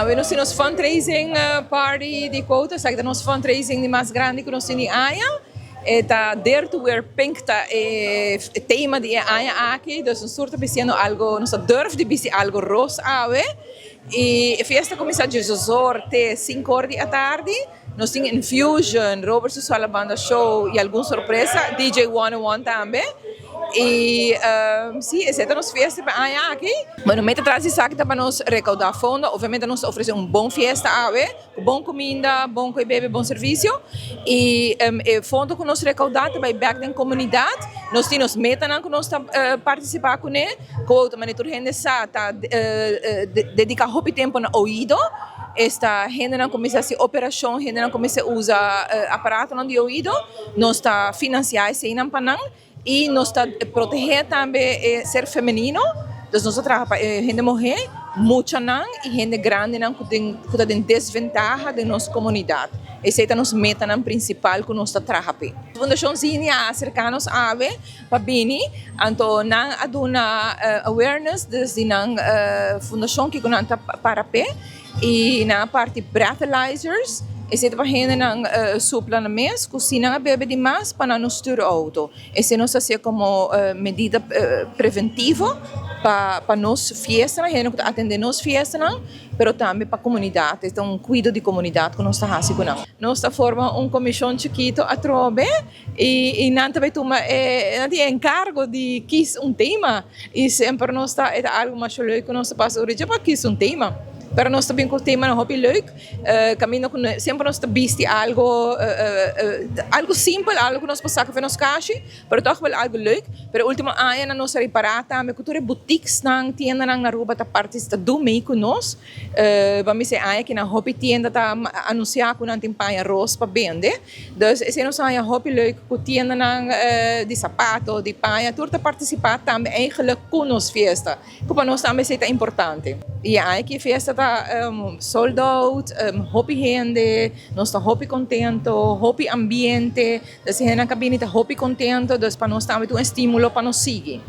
Awe nos tin nos fundraising party di Quota. Esaki ta nos fundraising di mas grandi ku nos tin di aña. E ta Dare to Wear Pink ta e tema di e aña aki. Dus nos tur ta bistiendo algo, nos ta durf di bisti algo ros awe. I e fiesta kuminsá diesosor te sinkor di atardi. Nos tin Infusion, Robert su Sola Banda Show y algun sorpresa, DJ One on One tambe. Y si, esey ta nos fiesta pa aña aki. Bueno, meta tras di esaki ta pa nos recauda fondo. Obviamente nos ta ofrece un bon fiesta awe, cu bon cuminda, bon coy bebe, bon servicio. Y e fondo cu nos recauda ta bay bek den comunidad. Nos tin nos metanan cu nos ta participa cune. Cu ta manera tur hende sa ta dedica hopi tempo na oido. Esta hendenan ku mester hasi operashon, hendenan ku mester usa aparatonan di oido, nos ta finansiá eseinan pa nan i nos ta protegé tambe e ser femenino. Dus nos ta traha pa e hende muhé, muchanan i hende grandinan ku tin ku ta den desventaha den nos komunidat. Esei ta nos metanan prinsipal ku nos ta traha p'e. Fundashon Zinia a aserká nos awe pa bini, anto nan a duna awareness desde nan fundashon kiko nan ta para p'e i nan a parti breathalyzers, esei ta pa hendenan supla nan mes ku si nan a bebe di mas pa nan no stuur outo. Esei nos ta hasié komo medida preventivo pa nos fiestanan, hendenan ku ta atendé nos fiestanan, pero tambe pa komunidat, e ta un kuido di komunidat ku nos ta hasi ku nan. Nos ta forma un komishon chikito atrobe. I nan ta bai tuma e, nan tin e enkargo di kis un tema. I semper nos ta, e ta algu masha leuk ku nos ta pasa ora dje pa kis un tema. Pero nos ta bin ku temanan hopi leuk, kaminda ku semper nos ta bisti algu, algu simpel, algu ku nos por saka for nos kashi, pero tòg wèl algu leuk. Pero ultimo añanan nos a ripará tambe ku tur e boutiquesnan, tiendanan na Aruba ta parti, ta do mee ku nos. Ban bisa e aña ki nan hopi tienda ta anunsiá ku nan tin paña ros pa bende. Dus esei nos haña hopi leuk ku tiendanan di sapato, di paña, tur ta partisipá tambe eigenlik ku nos fiesta. Ku pa nos tambe esei ta importante. I e aña ki e fiesta ta sold out, hopi hende, nos ta hopi kontento, hopi ambiente. Dus e hendenan ku a bini ta hopi kontento, dus pa nos tambe ta un estímulo pa nos sigui.